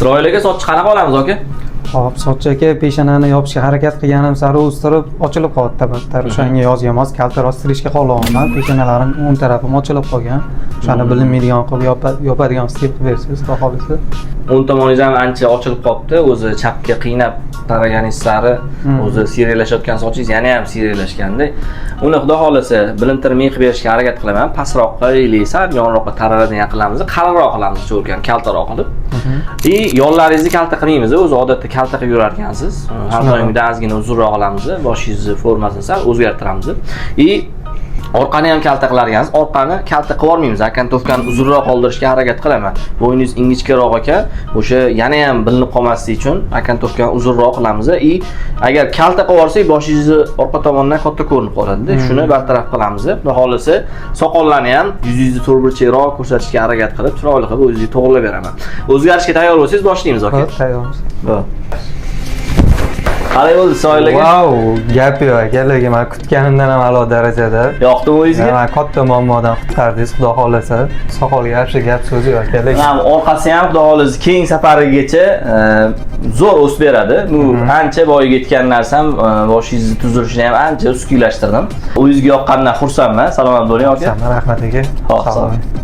Isroil aka, sochni qanaqa olamiz, aka? Hop, soch, aka, peshonani yopishga harakat qilganim sari o'stirib ochilib qolyapti battar. O'shanga yozga mos kaltaroq стрижка xohlayapman. Peshonalarim o'ng tarafim ochilib qolgan. O'shani bilinmaydigan qilib yopadigan stil qilib bersangiz, xudo xohlasa. O'ng tomoningiz ham ancha ochilib qolibdi. O'zi chapga qiynab taraganingiz sari o'zi siyraklashayotgan sochingiz yana ham siyraklashganda. Uni, xudo xohlasa, bilintirmay qilib berishga harakat qilaman. Pastroqqa или sal yonroqqa taraladigan qilamiz, qalinroq qilamiz, cho'rkani kaltaroq qilib. И yonlaringizni kalta qilmaymiz, o'zi odatda kalta qilib yurar ekansiz. Har doimgidan ozgina uzunroq olamiz, boshingizni formasini sal o'zgartiramiz. И orqani ham kalta qilar ekansiz. Orqani kalta qilib yubormaymiz. Окантовка ni uzunroq qoldirishga harakat qilaman. Bo'yningiz ingichkaroq ekan, o'sha yana ham bilinib qolmasligi uchun окантовка ni uzunroq qilamiz. И agar kalta qilib yuborsak, boshingizni orqa tomondan katta ko'rinib qoladi. Shuni bartaraf qilamiz. Xudo xohlasa, soqollarni ham yuzingizni to'rtburchakroq ko'rsatishga harakat qilib, chiroyli qilib o'zingizga to'g'rilab beraman. O'zgarishga tayyor bo'lsangiz, boshlaymiz, aka. Hop, tayyormiz. Qalay bo'ldi, Isroil aka? Vau, gap yo'q, aka, lekin man kutganimdan ham a'lo darajada. Yoqdimi o'zingizga? Man katta muammodan qutqardingiz, xudo xohlasa. Soqolga вообще gap so'z yo'q, aka, lekin. Ham orqasi ham, xudo xohlasa, keyingi safarigacha zo'r o'sib beradi. Bu ancha boyiga aytgan narsam, boshingizni tuzilishini ham ancha uskuylashtirdim. O'zingizga yoqqanidan xursandman. Salomat bo'ling, aka. Rahmat, aka. Xo'p, Sog' sog' bo'ling.